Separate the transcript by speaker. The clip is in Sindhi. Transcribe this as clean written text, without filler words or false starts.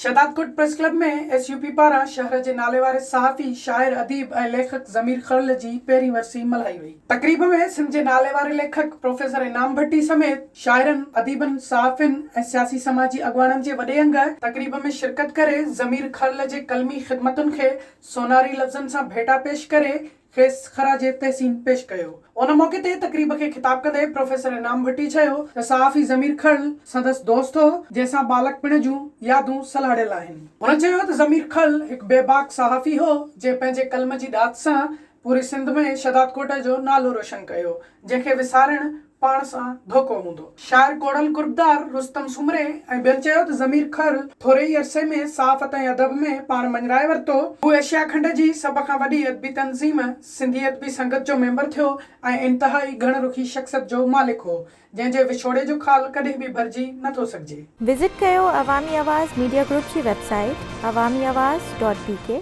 Speaker 1: Shahdadkot press club ۾ S U P پاران شهر جي ناليواري صحافي، شاعر، اديب ۽ ليکڪ ضمير کرل جي پهرين ورسي ملهائي وئي. تقريب ۾ سنڌ جي ناليواري ليکڪ پروفيسر انعام ڀٽي سميت شاعرن، اديبن، صحافين ۽ سياسي سماجي اڳواڻن جي وڏي انگ تقريب ۾ شرڪت ڪري ضمير کرل جي قلمي خدمتن کي سونهري لفظن سان ڀيٽا پيش ڪري کيس خراج تحسين پيش ڪيو. ان موقعي تي تقريب کي خطاب ڪندي پروفيسر انعام ڀٽي چيو ته صحافي ضمير کرل سندس دوست هو، جنهن سان ٻالڪپڻ جون يادون سلهاڙيل آهن. هن چيو ته ضمير کرل هڪ بيباڪ صحافي هو، جنهن پنهنجي قلم جي ڏات سان پوري سنڌ ۾ شهدادڪوٽ جو نالو روشن ڪيو، جنهن کي وسارڻ پاڻ سان ڌوڪو هوندو. شاعر ڪوڙل قربدار، رستم سومري ۽ ٻين چيو ته ضمير کرل ٿوري ئي عرصي ۾ صحافت ۽ ادب ۾ پاڻ مڃرائي ورتو. هو ايشيا کنڊ جي سڀ کان وڏي ادبي تنظيم سنڌي ادبي سنگت جو ميمبر ٿيو ۽ انتهائي گهڻ رخي شخصيت جو مالڪ هو، جنهن جي وڇوڙي جو خال ڪڏهن به ڀرجي نه ٿو سگهجي.
Speaker 2: وزٽ ڪيو عوامي آواز ميڊيا گروپ جي website Awami Awaz dot B K.